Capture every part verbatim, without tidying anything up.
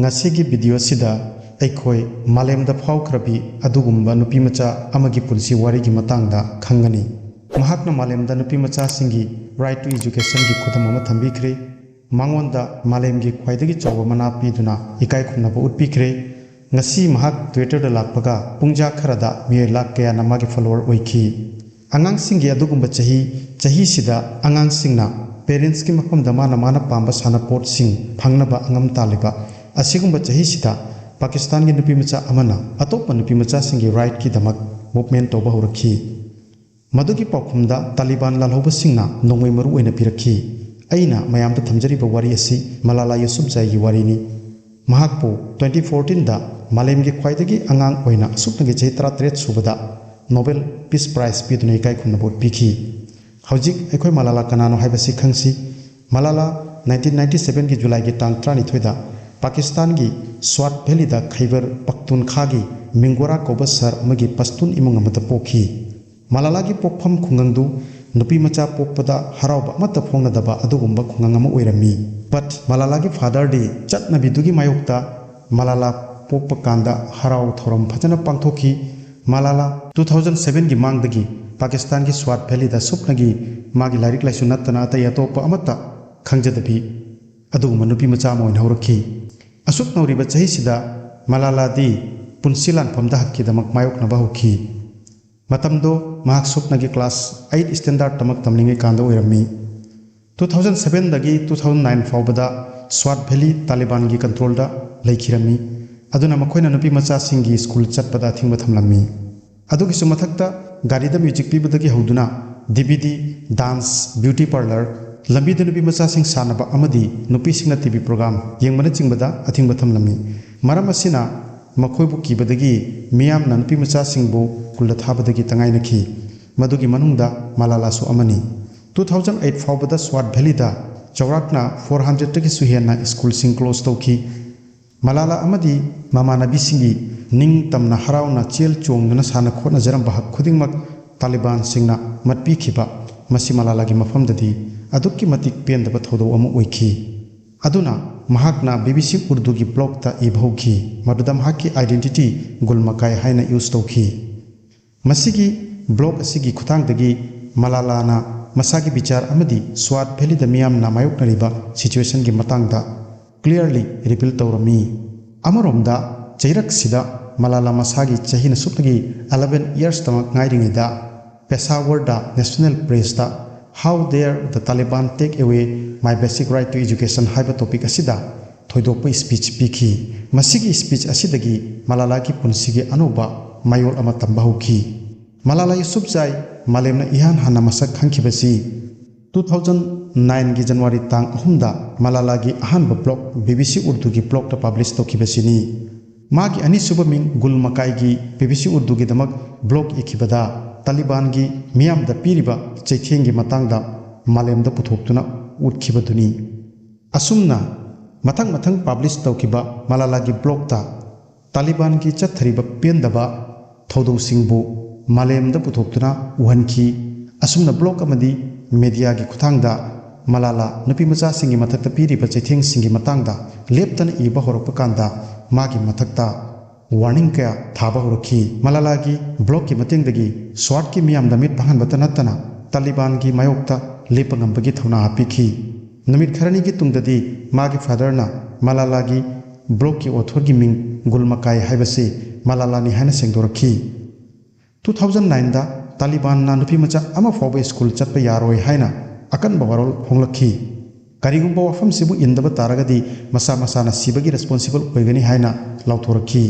ꯉꯁꯤꯒꯤ ꯚꯤꯗꯤꯑꯣꯁꯤꯗ ꯑꯩꯈꯣꯏ ꯃꯥꯂꯦꯝꯗ ꯐꯥꯎꯈ꯭ꯔꯕꯤ ꯑꯗꯨꯒꯨꯝꯕ ꯅꯨꯄꯤꯃꯆꯥ ꯑꯃꯒꯤ ꯄꯨꯟꯁꯤ ꯋꯥꯔꯤꯒꯤ ꯃꯇꯥꯡꯗ ꯈꯪꯒꯅꯤ꯫ ꯃꯍꯥꯛꯅ ꯃꯥꯂꯦꯝꯗ ꯅꯨꯄꯤꯃꯆꯥꯁꯤꯡꯒꯤ right to educationꯒꯤ ꯈꯨꯗꯝ ꯑꯃ ꯊꯝꯕꯤꯈ꯭ꯔꯦ꯫ ꯃꯉꯣꯟꯗ ꯃꯥꯂꯦꯝꯒꯤ ꯈ꯭ꯋꯥꯏꯗꯒꯤ ꯆꯥꯎꯕ ꯃꯅꯥ ꯄꯤꯗꯨꯅ ꯏꯀꯥꯏ ꯈꯨꯝꯅꯕ ꯎꯠꯄꯤꯈ꯭ꯔꯦ꯫ ꯉꯁꯤ ꯃꯍꯥꯛ Twitterꯗ ꯂꯥꯛꯄꯒ ꯄꯨꯡꯖꯥ ꯈꯔꯗ ꯃꯤꯑꯣꯏ ꯂꯥꯈ ꯀꯌꯥꯅ ꯃꯥꯒꯤ follower ꯑꯣꯏꯈꯤ꯫ ꯑꯉꯥꯡꯁꯤꯡꯒꯤ ꯑꯗꯨꯒꯨꯝꯕ ꯆꯍꯤ, ꯆꯍꯤꯁꯤꯗ ꯑꯉꯥꯡꯁꯤꯡꯅ parentsꯀꯤ ꯃꯐꯝꯗ ꯃꯥꯅ, ꯃꯥꯅ ꯄꯥꯝꯕ ꯁꯥꯟꯅꯄꯣꯠꯁꯤꯡ ꯐꯪꯅꯕ ꯑꯉꯝ ꯇꯥꯜꯂꯤꯕ ꯑꯁꯤꯒꯨꯝꯕ ꯆꯍꯤꯁꯤꯗ ꯄꯥꯀꯤꯁꯇꯥꯟꯒꯤ ꯅꯨꯄꯤꯃꯆꯥ ꯑꯃꯅ ꯑꯇꯣꯞꯄ ꯅꯨꯄꯤꯃꯆꯥꯁꯤꯡꯒꯤ rightꯀꯤꯗꯃꯛ movement ꯇꯧꯕ ꯍꯧꯔꯛꯈꯤ꯫ ꯃꯗꯨꯒꯤ ꯄꯥꯎꯈꯨꯝꯗ ꯇꯥꯂꯤꯕꯥꯟ ꯂꯥꯜꯍꯧꯕꯁꯤꯡꯅ ꯅꯣꯡꯃꯩ ꯃꯔꯨ ꯑꯣꯏꯅ ꯄꯤꯔꯛꯈꯤ꯫ ꯑꯩꯅ ꯃꯌꯥꯝꯗ ꯊꯝꯖꯔꯤꯕ ꯋꯥꯔꯤ ꯑꯁꯤ ꯃꯂꯥꯂꯥ ꯌꯨꯁꯨꯐꯖꯥꯏꯒꯤ ꯋꯥꯔꯤꯅꯤ꯫ ꯃꯍꯥꯛꯄꯨ twenty fourteenꯗ ꯃꯥꯂꯦꯝꯒꯤ ꯈ꯭ꯋꯥꯏꯗꯒꯤ ꯑꯉꯥꯡ ꯑꯣꯏꯅ ꯑꯁꯨꯛꯅꯒꯤ ꯆꯍꯤ ꯇꯔꯥꯇꯔꯦꯠ ꯁꯨꯕꯗ Nobel Peace Prize ꯄꯤꯗꯨꯅ ꯏꯀꯥꯏ ꯈꯨꯝꯅꯕ ꯎꯠꯄꯤꯈꯤ꯫ ꯍꯧꯖꯤꯛ ꯑꯩꯈꯣꯏ ꯃꯂꯥꯂꯥ ꯀꯅꯥꯅꯣ ꯍꯥꯏꯕꯁꯤ ꯈꯪꯁꯤ꯫ ꯃꯂꯥꯂꯥ nineteen ninety sevenꯒꯤ ꯖꯨꯂꯥꯏꯒꯤ ꯇꯥꯡ ꯇꯔꯥꯅꯤꯊꯣꯏꯗ ꯄꯥꯀꯤꯁꯇꯥꯟꯒꯤ ꯁ꯭ꯋꯥꯠ ꯚꯦꯂꯤꯗ ꯈꯩꯕꯔ ꯄꯈꯇꯨꯟꯈ꯭ꯋꯥꯒꯤ ꯃꯤꯡꯒꯣꯔꯥ ꯀꯧꯕ ꯁꯍꯔ ꯑꯃꯒꯤ ꯄꯁꯇꯨꯟ ꯏꯃꯨꯡ ꯑꯃꯗ ꯄꯣꯛꯈꯤ꯫ ꯃꯂꯥꯂꯥꯒꯤ ꯄꯣꯛꯐꯝ ꯈꯨꯡꯒꯪꯗꯨ ꯅꯨꯄꯤꯃꯆꯥ ꯄꯣꯛꯄꯗ ꯍꯔꯥꯎꯕ ꯑꯃꯠꯇ ꯐꯣꯡꯅꯗꯕ ꯑꯗꯨꯒꯨꯝꯕ ꯈꯨꯡꯒꯪ ꯑꯃ ꯑꯣꯏꯔꯝꯃꯤ꯫ But ꯃꯂꯥꯂꯥꯒꯤ fatherꯗꯤ ꯆꯠꯅꯕꯤꯗꯨꯒꯤ ꯃꯥꯌꯣꯛꯇ ꯃꯂꯥꯂꯥ ꯄꯣꯛꯄ ꯀꯥꯟꯗ ꯍꯔꯥꯎ ꯊꯧꯔꯝ ꯐꯖꯅ ꯄꯥꯡꯊꯣꯛꯈꯤ꯫ ꯃꯂꯥꯂꯥ two thousand sevenꯒꯤ ꯃꯥꯡꯗꯒꯤ ꯄꯥꯀꯤꯁꯇꯥꯟꯒꯤ ꯁ꯭ꯋꯥꯠ ꯚꯦꯂꯤꯗ ꯁꯨꯞꯅꯒꯤ ꯃꯥꯒꯤ ꯂꯥꯏꯔꯤꯛ ꯂꯥꯏꯁꯨ ꯅꯠꯇꯅ ꯑꯇꯩ ꯑꯇꯣꯞꯄ ꯑꯃꯠꯇ ꯈꯪꯖꯗꯕꯤ ꯑꯗꯨꯒꯨꯝꯕ ꯅꯨꯄꯤ ꯃꯆꯥ ꯑꯃ ꯑꯣꯏꯅ ꯍꯧꯔꯛꯈꯤ꯫ ꯑꯁꯨꯛ ꯅꯧꯔꯤꯕ ꯆꯍꯤꯁꯤꯗ ꯃꯂꯥꯂꯥꯗꯤ ꯄꯨꯟꯁꯤ ꯂꯥꯟꯐꯝꯗ ꯍꯛꯀꯤꯗꯃꯛ ꯃꯥꯌꯣꯛꯅꯕ ꯍꯧꯈꯤ꯫ ꯃꯇꯝꯗꯣ ꯃꯍꯥꯛ ꯁꯨꯞꯅꯒꯤ class eight standard ꯇꯃꯛ ꯇꯝꯂꯤꯉꯩ ꯀꯥꯟꯗ ꯑꯣꯏꯔꯝꯃꯤ꯫ Two thousand sevenꯗꯒꯤ two thousand nine ꯐꯥꯎꯕꯗ ꯁ꯭ꯋꯥꯠ ꯚꯦꯂꯤ ꯇꯥꯂꯤꯕꯥꯟꯒꯤ controlꯗ ꯂꯩꯈꯤꯔꯝꯃꯤ꯫ ꯑꯗꯨꯅ ꯃꯈꯣꯏꯅ ꯅꯨꯄꯤ ꯃꯆꯥꯁꯤꯡꯒꯤ school ꯆꯠꯄꯗ ꯑꯊꯤꯡꯕ ꯊꯝꯂꯝꯃꯤ꯫ ꯑꯗꯨꯒꯤꯁꯨ ꯃꯊꯛꯇ ꯒꯥꯔꯤꯗ music ꯄꯤꯕꯗꯒꯤ ꯍꯧꯗꯨꯅ DVD, dance, beauty parlour, ꯂꯝꯕꯤꯗ ꯅꯨꯄꯤ ꯃꯆꯥꯁꯤꯡ ꯁꯥꯟꯅꯕ ꯑꯃꯗꯤ ꯅꯨꯄꯤꯁꯤꯡꯅ TV program ꯌꯦꯡꯕꯅꯆꯤꯡꯕꯗ ꯑꯊꯤꯡꯕ ꯊꯝꯂꯝꯃꯤ꯫ ꯃꯔꯝ ꯑꯁꯤꯅ ꯃꯈꯣꯏꯕꯨ ꯀꯤꯕꯗꯒꯤ ꯃꯤꯌꯥꯝꯅ ꯅꯨꯄꯤ ꯃꯆꯥꯁꯤꯡꯕꯨ schoolꯗ ꯊꯥꯕꯗꯒꯤ ꯇꯉꯥꯏꯅꯈꯤ꯫ ꯃꯗꯨꯒꯤ ꯃꯅꯨꯡꯗ ꯃꯂꯥꯂꯥꯁꯨ ꯑꯃꯅꯤ꯫ Two thousand eight ꯐꯥꯎꯕꯗ ꯁ꯭ꯋꯥꯠ ꯚꯦꯂꯤꯗ ꯆꯥꯎꯔꯥꯛꯅ four hundredꯇꯒꯤꯁꯨ ꯍꯦꯟꯅ schoolꯁꯤꯡ close ꯇꯧꯈꯤ꯫ ꯃꯂꯥꯂꯥ ꯑꯃꯗꯤ ꯃꯃꯥꯟꯅꯕꯤꯁꯤꯡꯒꯤ ꯅꯤꯡꯇꯝꯅ ꯍꯔꯥꯎꯅ ꯆꯦꯜ ꯆꯣꯡꯗꯨꯅ ꯁꯥꯟꯅ ꯈꯣꯠꯅꯖꯔꯝꯕ ꯍꯛ ꯈꯨꯗꯤꯡꯃꯛ ꯇꯥꯂꯤꯕꯥꯟꯁꯤꯡꯅ ꯃꯠꯄꯤꯈꯤꯕ, ꯃꯁꯤ ꯃꯂꯥꯂꯥꯒꯤ ꯃꯐꯝꯗꯗꯤ ꯑꯗꯨꯛꯀꯤ ꯃꯇꯤꯛ ꯄꯦꯟꯗꯕ ꯊꯧꯗꯣꯛ ꯑꯃ ꯑꯣꯏꯈꯤ꯫ ꯑꯗꯨꯅ ꯃꯍꯥꯛꯅ ꯕꯤ ꯕꯤ ꯁꯤ ꯎꯔꯗꯨꯒꯤ ꯕ꯭ꯂꯣꯒꯇ ꯏꯕ ꯍꯧꯈꯤ, ꯃꯗꯨꯗ ꯃꯍꯥꯛꯀꯤ ꯑꯥꯏꯗꯦꯟꯇꯤꯇꯤ ꯒꯨꯜ ꯃꯀꯥꯏ ꯍꯥꯏꯅ ꯌꯨꯖ ꯇꯧꯈꯤ꯫ ꯃꯁꯤꯒꯤ ꯕ꯭ꯂꯣꯒ ꯑꯁꯤꯒꯤ ꯈꯨꯠꯊꯥꯡꯗꯒꯤ ꯃꯂꯥꯂꯥꯅ ꯃꯁꯥꯒꯤ ꯕꯤꯆꯥꯔ ꯑꯃꯗꯤ ꯁ꯭ꯋꯥꯠ ꯚꯦꯂꯤꯗ ꯃꯤꯌꯥꯝꯅ ꯃꯥꯌꯣꯛꯅꯔꯤꯕ ꯁꯤꯆꯨꯋꯦꯁꯟꯒꯤ ꯃꯇꯥꯡꯗ ꯀ꯭ꯂꯤꯌꯔꯂꯤ ꯔꯤꯚꯤꯜ ꯇꯧꯔꯝꯃꯤ꯫ ꯑꯃꯔꯣꯝꯗ, ꯆꯩꯔꯛꯁꯤꯗ ꯃꯂꯥꯂꯥ ꯃꯁꯥꯒꯤ ꯆꯍꯤꯅ ꯁꯨꯞꯅꯒꯤ ꯑꯦꯂꯦꯚꯦꯟ ꯏꯌꯔꯁꯇꯃꯛ ꯉꯥꯏꯔꯤꯉꯩꯗ ꯄꯦꯁꯥꯋꯔꯗ ꯅꯦꯁꯅꯦꯜ ꯄ꯭ꯔꯦꯁꯇ "How dare the Taliban take away my basic right to education" ꯍꯥꯏꯕ ꯇꯣꯄꯤꯛ ꯑꯁꯤꯗ ꯊꯣꯏꯗꯣꯛꯄ ꯁ꯭ꯄꯤꯆ ꯄꯤꯈꯤ꯫ ꯃꯁꯤꯒꯤ ꯁ꯭ꯄꯤꯆ ꯑꯁꯤꯗꯒꯤ ꯃꯂꯥꯂꯥꯒꯤ ꯄꯨꯟꯁꯤꯒꯤ ꯑꯅꯧꯕ ꯃꯌꯣꯜ ꯑꯃ ꯇꯝꯕ ꯍꯧꯈꯤ꯫ ꯃꯂꯥꯂꯥ ꯌꯨꯁꯨꯞꯖꯥꯏ ꯃꯥꯂꯦꯝꯅ ꯏꯍꯥꯟ ꯍꯥꯟꯅ ꯃꯁꯛ ꯈꯪꯈꯤꯕꯁꯤ ꯇꯨ ꯊꯥꯎꯖꯟ ꯅꯥꯏꯟꯒꯤ ꯖꯅꯋꯥꯔꯤ ꯇꯥꯡ ꯑꯍꯨꯝꯗ ꯃꯂꯥꯂꯥꯒꯤ ꯑꯍꯥꯟꯕ blog B B C ꯎꯔꯗꯨꯒꯤ ꯕ꯭ꯂꯣꯒꯇ publish ꯇꯧꯈꯤꯕꯁꯤꯅꯤ꯫ ꯃꯥꯒꯤ ꯑꯅꯤꯁꯨꯕ ꯃꯤꯡ ꯒꯨꯜ ꯃꯀꯥꯏꯒꯤ ꯕꯤ ꯕꯤ ꯁꯤ ꯎꯔꯗꯨꯒꯤꯗꯃꯛ ꯕ꯭ꯂꯣꯒ ꯏꯈꯤꯕꯗ ꯇꯥꯂꯤꯕꯥꯟꯒꯤ ꯃꯤꯌꯥꯝꯗ ꯄꯤꯔꯤꯕ ꯆꯩꯊꯦꯡꯒꯤ ꯃꯇꯥꯡꯗ ꯃꯥꯂꯦꯝꯗ ꯄꯨꯊꯣꯛꯇꯨꯅ ꯎꯠꯈꯤꯕꯗꯨꯅꯤ꯫ ꯑꯁꯨꯝꯅ ꯃꯊꯪ ꯃꯊꯪ ꯄꯕ꯭ꯂꯤꯁ ꯇꯧꯈꯤꯕ ꯃꯂꯥꯂꯥꯒꯤ ꯕ꯭ꯂꯣꯒꯇ ꯇꯥꯂꯤꯕꯥꯟꯒꯤ ꯆꯠꯊꯔꯤꯕ ꯄꯦꯟꯗꯕ ꯊꯧꯗꯧꯁꯤꯡꯕꯨ ꯃꯥꯂꯦꯝꯗ ꯄꯨꯊꯣꯛꯇꯨꯅ ꯎꯍꯟꯈꯤ꯫ ꯑꯁꯨꯝꯅ ꯕ꯭ꯂꯣꯒ ꯑꯃꯗꯤ ꯃꯦꯗꯤꯌꯥꯒꯤ ꯈꯨꯠꯊꯥꯡꯗ ꯃꯂꯥꯂꯥ ꯅꯨꯄꯤꯃꯆꯥꯁꯤꯡꯒꯤ ꯃꯊꯛꯇ ꯄꯤꯔꯤꯕ ꯆꯩꯊꯦꯡꯁꯤꯡꯒꯤ ꯃꯇꯥꯡꯗ ꯂꯦꯞꯇꯅ ꯏꯕ ꯍꯧꯔꯛꯄ ꯀꯥꯟꯗ ꯃꯥꯒꯤ ꯃꯊꯛꯇ ꯋꯥꯔꯅꯤꯡ ꯀꯌꯥ ꯊꯥꯕ ꯍꯧꯔꯛꯈꯤ꯫ ꯃꯂꯥꯂꯥꯒꯤ ꯕ꯭ꯂꯣꯒꯀꯤ ꯃꯇꯦꯡꯗꯒꯤ ꯁ꯭ꯋꯥꯠꯀꯤ ꯃꯤꯌꯥꯝꯗ ꯃꯤꯠ ꯄꯥꯡꯍꯟꯕꯇ ꯅꯠꯇꯅ ꯇꯥꯂꯤꯕꯥꯟꯒꯤ ꯃꯥꯌꯣꯛꯇ ꯂꯦꯞꯄ ꯉꯝꯕꯒꯤ ꯊꯧꯅꯥ ꯍꯥꯞꯄꯤꯈꯤ꯫ ꯅꯨꯃꯤꯠ ꯈꯔꯅꯤꯒꯤ ꯇꯨꯡꯗꯗꯤ ꯃꯥꯒꯤ ꯐꯥꯗꯔꯅ ꯃꯂꯥꯂꯥꯒꯤ ꯕ꯭ꯂꯣꯒꯀꯤ ꯑꯣꯊꯔꯒꯤ ꯃꯤꯡ ꯒꯨꯜ ꯃꯀꯥꯏ ꯍꯥꯏꯕꯁꯤ ꯃꯂꯥꯂꯥꯅꯤ ꯍꯥꯏꯅ ꯁꯦꯡꯗꯣꯔꯛꯈꯤ꯫ ꯇꯨ ꯊꯥꯎꯖꯟ ꯅꯥꯏꯟꯗ ꯇꯥꯂꯤꯕꯥꯟꯅ ꯅꯨꯄꯤꯃꯆꯥ ꯑꯃ ꯐꯥꯎꯕ ꯁ꯭ꯀꯨꯜ ꯆꯠꯄ ꯌꯥꯔꯣꯏ ꯍꯥꯏꯅ ꯑꯀꯟꯕ ꯋꯥꯔꯣꯜ ꯐꯣꯡꯂꯛꯈꯤ꯫ ꯀꯔꯤꯒꯨꯝꯕ ꯋꯥꯐꯝꯁꯤꯕꯨ ꯏꯟꯗꯕ ꯇꯥꯔꯒꯗꯤ ꯃꯁꯥ ꯃꯁꯥꯅ ꯁꯤꯕꯒꯤ ꯔꯦꯁꯄꯣꯟꯁꯤꯕꯜ ꯑꯣꯏꯒꯅꯤ ꯍꯥꯏꯅ ꯂꯥꯎꯊꯣꯔꯛꯈꯤ꯫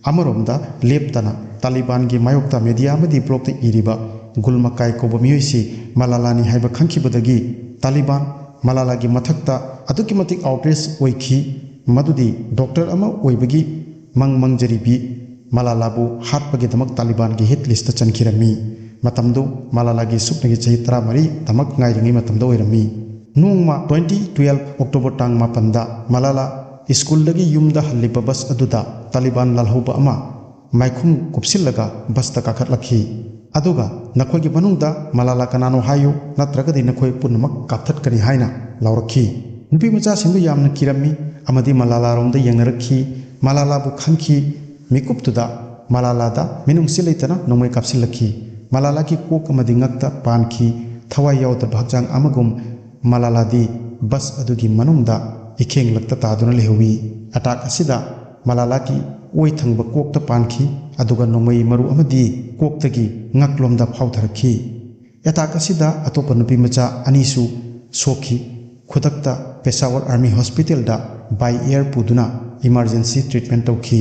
ꯑꯃꯔꯣꯝꯗ ꯂꯦꯞꯇꯅ ꯇꯥꯂꯤꯕꯥꯟꯒꯤ ꯃꯥꯌꯣꯛꯇ ꯃꯦꯗꯤꯌꯥ ꯑꯃꯗꯤ ꯕ꯭ꯂꯣꯒꯇ ꯏꯔꯤꯕ ꯒꯨꯜ ꯃꯀꯥꯏ ꯀꯧꯕ ꯃꯤꯑꯣꯏꯁꯤ ꯃꯂꯥꯂꯥꯅꯤ ꯍꯥꯏꯕ ꯈꯪꯈꯤꯕꯗꯒꯤ ꯇꯥꯂꯤꯕꯥꯟ ꯃꯂꯥꯂꯥꯒꯤ ꯃꯊꯛꯇ ꯑꯗꯨꯛꯀꯤ ꯃꯇꯤꯛ ꯑꯥꯎꯠꯔꯦꯖ ꯑꯣꯏꯈꯤ, ꯃꯗꯨꯗꯤ ꯗꯣꯛꯇꯔ ꯑꯃ ꯑꯣꯏꯕꯒꯤ ꯃꯪ ꯃꯪꯖꯔꯤꯕꯤ ꯃꯂꯥꯂꯥꯕꯨ ꯍꯥꯠꯄꯒꯤꯗꯃꯛ ꯇꯥꯂꯤꯕꯥꯟꯒꯤ ꯍꯤꯠ ꯂꯤꯁꯇ ꯆꯟꯈꯤꯔꯝꯃꯤ꯫ ꯃꯇꯝꯗꯨ ꯃꯂꯥꯂꯥꯒꯤ ꯁꯨꯞꯅꯒꯤ ꯆꯍꯤ ꯇꯔꯥꯃꯔꯤ ꯇꯃꯛ ꯉꯥꯏꯔꯤꯉꯩ ꯃꯇꯝꯗ ꯑꯣꯏꯔꯝꯃꯤ꯫ ꯅꯣꯡꯃ ꯇ꯭ꯋꯦꯟꯇꯤ ꯇꯨꯋꯦꯜꯐ ꯑꯣꯛꯇꯣꯕꯔ ꯇꯥꯡ ꯃꯥꯄꯟꯗ ꯃꯂꯥꯂꯥ ꯁ꯭ꯀꯨꯜꯗꯒꯤ ꯌꯨꯝꯗ ꯍꯜꯂꯤꯕ ꯕꯁ ꯑꯗꯨꯗ ꯇꯥꯂꯤꯕꯥꯟ ꯂꯥꯜꯍꯧꯕ ꯑꯃ ꯃꯥꯏꯈꯨꯝ ꯀꯨꯞꯁꯤꯜꯂꯒ ꯕꯁꯇ ꯀꯥꯈꯠꯂꯛꯈꯤ꯫ ꯑꯗꯨꯒ "ꯅꯈꯣꯏꯒꯤ ꯃꯅꯨꯡꯗ ꯃꯂꯥꯂꯥ ꯀꯅꯥꯅꯣ ꯍꯥꯏꯌꯨ, ꯅꯠꯇ꯭ꯔꯒꯗꯤ ꯅꯈꯣꯏ ꯄꯨꯝꯅꯃꯛ ꯀꯥꯞꯊꯠꯀꯅꯤ" ꯍꯥꯏꯅ ꯂꯥꯎꯔꯛꯈꯤ꯫ ꯅꯨꯄꯤ ꯃꯆꯥꯁꯤꯡꯗꯨ ꯌꯥꯝꯅ ꯀꯤꯔꯝꯃꯤ ꯑꯃꯗꯤ ꯃꯂꯥꯂꯥꯔꯣꯝꯗ ꯌꯦꯡꯅꯔꯛꯈꯤ꯫ ꯃꯂꯥꯂꯥꯕꯨ ꯈꯟꯈꯤ꯫ ꯃꯤꯀꯨꯞꯇꯨꯗ ꯃꯂꯥꯂꯥꯗ ꯃꯤꯅꯨꯡꯁꯤ ꯂꯩꯇꯅ ꯅꯣꯡꯃꯩ ꯀꯥꯞꯁꯤꯜꯂꯛꯈꯤ꯫ ꯃꯂꯥꯂꯥꯒꯤ ꯀꯣꯛ ꯑꯃꯗꯤ ꯉꯛꯇ ꯄꯥꯟꯈꯤ꯫ ꯊꯋꯥꯏ ꯌꯥꯎꯗꯕ ꯍꯛꯆꯥꯡ ꯑꯃꯒꯨꯝ ꯃꯂꯥꯂꯥꯗꯤ ꯕꯁ ꯑꯗꯨꯒꯤ ꯃꯅꯨꯡꯗ ꯏꯈꯦꯡꯂꯛꯇ ꯇꯥꯗꯨꯅ ꯂꯩꯍꯧꯋꯤ꯫ ꯑꯦꯇꯥꯛ ꯑꯁꯤꯗ ꯃꯂꯥꯂꯥꯒꯤ ꯑꯣꯏ ꯊꯪꯕ ꯀꯣꯛꯇ ꯄꯥꯟꯈꯤ, ꯑꯗꯨꯒ ꯅꯣꯡꯃꯩ ꯃꯔꯨ ꯑꯃꯗꯤ ꯀꯣꯛꯇꯒꯤ ꯉꯛꯂꯣꯝꯗ ꯐꯥꯎꯊꯔꯛꯈꯤ꯫ ꯑꯦꯇꯥꯛ ꯑꯁꯤꯗ ꯑꯇꯣꯞꯄ ꯅꯨꯄꯤ ꯃꯆꯥ ꯑꯅꯤꯁꯨ ꯁꯣꯛꯈꯤ꯫ ꯈꯨꯗꯛꯇ ꯄꯦꯁꯥꯋꯔ ꯑꯥꯔꯃꯤ ꯍꯣꯁꯄꯤꯇꯥꯜꯗ by air ꯄꯨꯗꯨꯅ emergency treatment ꯇꯧꯈꯤ꯫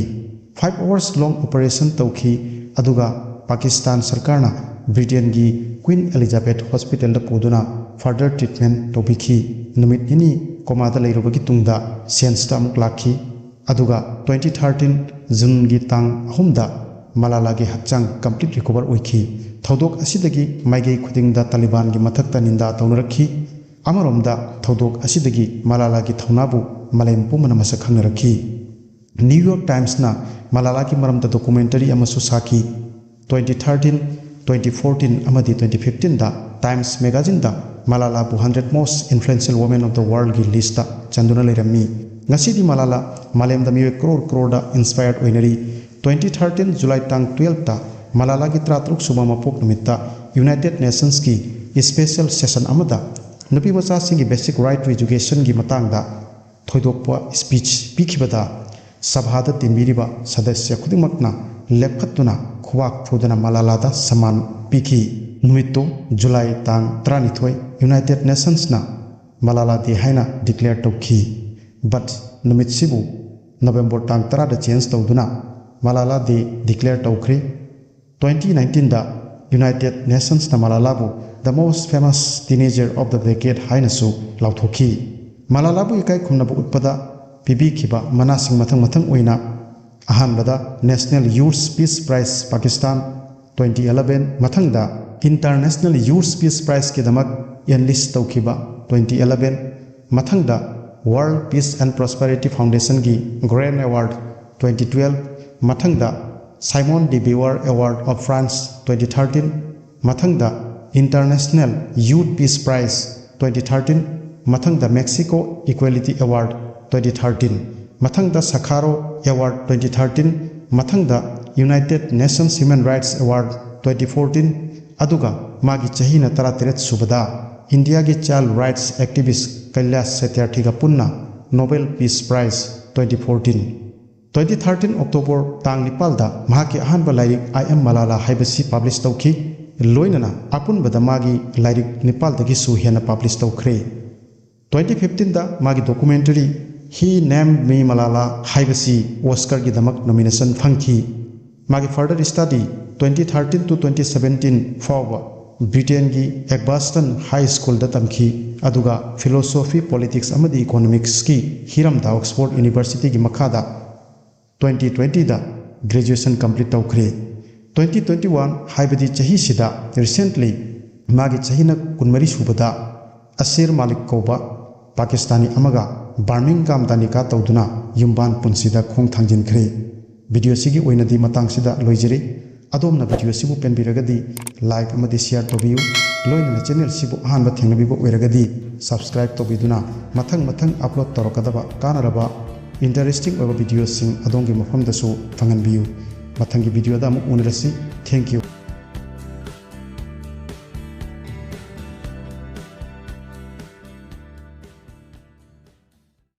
Five hours long operation ꯇꯧꯈꯤ, ꯑꯗꯨꯒ ꯄꯥꯀꯤꯁꯇꯥꯟ ꯁꯔꯀꯥꯔꯅ ꯕ꯭ꯔꯤꯇꯦꯟꯒꯤ ꯀ꯭ꯋꯤꯟ ꯑꯦꯂꯤꯖꯥꯕꯦꯊ ꯍꯣꯁꯄꯤꯇꯥꯜꯗ ꯄꯨꯗꯨꯅ further treatment ꯇꯧꯕꯤꯈꯤ꯫ ꯅꯨꯃꯤꯠ ꯅꯤꯅꯤ ꯀꯣꯃꯥꯗ ꯂꯩꯔꯨꯕꯒꯤ ꯇꯨꯡꯗ ꯁꯦꯟꯁꯇ ꯑꯃꯨꯛ ꯂꯥꯛꯈꯤ꯫ ꯑꯗꯨꯒ twenty thirteen ꯖꯨꯟꯒꯤ ꯇꯥꯡ ꯑꯍꯨꯝꯗ ꯃꯂꯥꯂꯥꯒꯤ ꯍꯛꯆꯥꯡ complete recover ꯑꯣꯏꯈꯤ꯫ ꯊꯧꯗꯣꯛ ꯑꯁꯤꯗꯒꯤ ꯃꯥꯏꯀꯩ ꯈꯨꯗꯤꯡꯗ ꯇꯥꯂꯤꯕꯥꯟꯒꯤ ꯃꯊꯛꯇ ꯅꯤꯟꯗꯥ ꯇꯧꯅꯔꯛꯈꯤ꯫ ꯑꯃꯔꯣꯝꯗ ꯊꯧꯗꯣꯛ ꯑꯁꯤꯗꯒꯤ ꯃꯂꯥꯂꯥꯒꯤ ꯊꯧꯅꯥꯕꯨ ꯃꯥꯂꯦꯝ ꯄꯨꯝꯕꯅ ꯃꯁꯛ ꯈꯪꯅꯔꯛꯈꯤ꯫ ꯅ꯭ꯌꯨ ꯌꯣꯔꯛ ꯇꯥꯏꯝꯁꯅ ꯃꯂꯥꯂꯥꯒꯤ ꯃꯔꯝꯗ documentary ꯑꯃꯁꯨ ꯁꯥꯈꯤ꯫ Twenty thirteen, twenty fourteen ꯑꯃꯗꯤ twenty fifteenꯗ Times magazineꯗ ꯃꯂꯥꯂꯥꯕꯨ hundred most influential women of the worldꯒꯤ listꯇ ꯆꯟꯗꯨꯅ ꯂꯩꯔꯝꯃꯤ꯫ ꯉꯁꯤꯗꯤ ꯃꯂꯥꯂꯥ ꯃꯥꯂꯦꯝꯗ ꯃꯤꯑꯣꯏ crore ꯀ꯭ꯔꯣꯔꯗ inspired ꯑꯣꯏꯅꯔꯤ꯫ Twenty thirteen July ꯇꯥꯡ twelveꯇ ꯃꯂꯥꯂꯥꯒꯤ ꯇꯔꯥꯇꯔꯨꯛ ꯁꯨꯕ ꯃꯄꯣꯛ ꯅꯨꯃꯤꯠꯇ United Nationsꯀꯤ special session ꯑꯃꯗ ꯅꯨꯄꯤ ꯃꯆꯥꯁꯤꯡꯒꯤ basic right to educationꯒꯤ ꯃꯇꯥꯡꯗ ꯊꯣꯏꯗꯣꯛꯄ speech ꯄꯤꯈꯤꯕꯗ ꯁꯚꯥꯗ ꯇꯤꯟꯕꯤꯔꯤꯕ ꯁꯗꯁ꯭ꯌ ꯈꯨꯗꯤꯡꯃꯛꯅ ꯂꯦꯞꯈꯠꯇꯨꯅ ꯈꯨꯕꯥꯛ ꯐꯨꯗꯨꯅ ꯃꯂꯥꯂꯥꯗ ꯁꯃꯥꯟ ꯄꯤꯈꯤ꯫ ꯅꯨꯃꯤꯠꯇꯨ ꯖꯨꯂꯥꯏ ꯇꯥꯡ ꯇꯔꯥꯅꯤꯊꯣꯏ United Nationsꯅ ꯃꯂꯥꯂꯥ ꯗꯦ ꯍꯥꯏꯅ declare ꯇꯧꯈꯤ꯫ But ꯅꯨꯃꯤꯠꯁꯤꯕꯨ ꯅꯕꯦꯝꯕꯔ ꯇꯥꯡ ꯇꯔꯥꯗ change ꯇꯧꯗꯨꯅ ꯃꯂꯥꯂꯥ ꯗꯦ declare ꯇꯧꯈ꯭ꯔꯦ꯫ Twenty nineteenꯗ United Nationsꯅ ꯃꯂꯥꯂꯥꯕꯨ the most famous teenager of the decade ꯍꯥꯏꯅꯁꯨ ꯂꯥꯎꯊꯣꯛꯈꯤ꯫ ꯃꯂꯥꯂꯥꯕꯨ ꯏꯀꯥꯏ ꯈꯨꯝꯅꯕ ꯎꯠꯄꯗ ꯄꯤꯕꯤꯈꯤꯕ ꯃꯅꯥꯁꯤꯡ ꯃꯊꯪ ꯃꯊꯪ ꯑꯣꯏꯅ ꯑꯍꯥꯟꯕꯗ National Youth Peace Prize Pakistan twenty eleven, ꯃꯊꯪꯗ International Youth Peace Prizeꯀꯤꯗꯃꯛ enlist ꯇꯧꯈꯤꯕ twenty eleven, ꯃꯊꯪꯗ World Peace and Prosperity Foundationꯒꯤ Grand Award twenty twelve, ꯃꯊꯪꯗ Simon de Beauvoir Award of France twenty thirteen, ꯃꯊꯪꯗ International Youth Peace Prize twenty thirteen, ꯃꯊꯪꯗ Mexico Equality Award twenty thirteen, ꯃꯊꯪꯗ Sakharov Award twenty thirteen, ꯃꯊꯪꯗ United Nations Human Rights Award twenty fourteen, ꯑꯗꯨꯒ ꯃꯥꯒꯤ ꯆꯍꯤꯅ ꯇꯔꯥꯇꯔꯦꯠ ꯁꯨꯕꯗ ꯏꯟꯗꯤꯌꯥꯒꯤ child rights activist ꯀꯩꯂꯥꯁ ꯁꯇ꯭ꯌꯥꯔꯊꯤꯒ ꯄꯨꯟꯅ Nobel Peace Prize twenty fourteen꯫ Twenty thirteen October ꯇꯥꯡ ꯅꯤꯄꯥꯜꯗ ꯃꯍꯥꯛꯀꯤ ꯑꯍꯥꯟꯕ ꯂꯥꯏꯔꯤꯛ I Am Malala ꯍꯥꯏꯕꯁꯤ ꯄꯕ꯭ꯂꯤꯁ ꯇꯧꯈꯤ꯫ ꯂꯣꯏꯅꯅ ꯑꯄꯨꯟꯕꯗ ꯃꯥꯒꯤ ꯂꯥꯏꯔꯤꯛ ꯅꯤꯄꯥꯜꯗꯒꯤꯁꯨ ꯍꯦꯟꯅ ꯄꯕ꯭ꯂꯤꯁ ꯇꯧꯈ꯭ꯔꯦ꯫ Twenty fifteenꯗ ꯃꯥꯒꯤ documentary He Named Me Malala ꯍꯥꯏꯕꯁꯤ Oscarꯒꯤꯗꯃꯛ nomination ꯐꯪꯈꯤ꯫ ꯃꯥꯒꯤ further study twenty thirteen to twenty seventeen ꯐꯥꯎꯕ ꯕ꯭ꯔꯤꯇꯦꯟꯒꯤ Edgbaston High Schoolꯗ ꯇꯝꯈꯤ, ꯑꯗꯨꯒ philosophy, politics ꯑꯃꯗꯤ economicsꯀꯤ ꯍꯤꯔꯝꯗ Oxford Universityꯒꯤ ꯃꯈꯥꯗ twenty twentyꯗ graduation complete ꯇꯧꯈ꯭ꯔꯦ꯫ Twenty twenty one ꯍꯥꯏꯕꯗꯤ ꯆꯍꯤꯁꯤꯗ recently ꯃꯥꯒꯤ ꯆꯍꯤꯅ ꯀꯨꯟꯃꯔꯤ ꯁꯨꯕꯗ ꯑꯁꯤꯔ ꯃꯥꯂꯤꯛ ꯀꯧꯕ ꯄꯥꯀꯤꯁꯇꯥꯅꯤ ꯑꯃꯒ ꯕꯔꯃꯤꯡꯒꯥꯝꯗ ꯅꯤꯀꯥ ꯇꯧꯗꯨꯅ ꯌꯨꯝꯕꯥꯟ ꯄꯨꯟꯁꯤꯗ ꯈꯣꯡ ꯊꯥꯡꯖꯤꯟꯈ꯭ꯔꯦ꯫ ꯚꯤꯗꯤꯑꯣꯁꯤꯒꯤ ꯑꯣꯏꯅꯗꯤ ꯃꯇꯥꯡꯁꯤꯗ ꯂꯣꯏꯖꯔꯦ꯫ ꯑꯗꯣꯝꯅ ꯚꯤꯗꯤꯑꯣꯁꯤꯕꯨ ꯄꯦꯟꯕꯤꯔꯒꯗꯤ like ꯑꯃꯗꯤ share ꯇꯧꯕꯤꯌꯨ꯫ ꯂꯣꯏꯅꯅ ꯆꯦꯅꯦꯜꯁꯤꯕꯨ ꯑꯍꯥꯟꯕ ꯊꯦꯡꯅꯕꯤꯕ ꯑꯣꯏꯔꯒꯗꯤ subscribe ꯇꯧꯕꯤꯗꯨꯅ ꯃꯊꯪ ꯃꯊꯪ upload ꯇꯧꯔꯛꯀꯗꯕ ꯀꯥꯟꯅꯔꯕ interesting ꯑꯣꯏꯕ ꯚꯤꯗꯤꯑꯣꯁꯤꯡ ꯑꯗꯣꯝꯒꯤ ꯃꯐꯝꯗꯁꯨ ꯐꯪꯍꯟꯕꯤꯌꯨ꯫ ꯃꯊꯪꯒꯤ ꯚꯤꯗꯤꯑꯣꯗ ꯑꯃꯨꯛ ꯎꯅꯔꯁꯤ꯫ Thank you꯫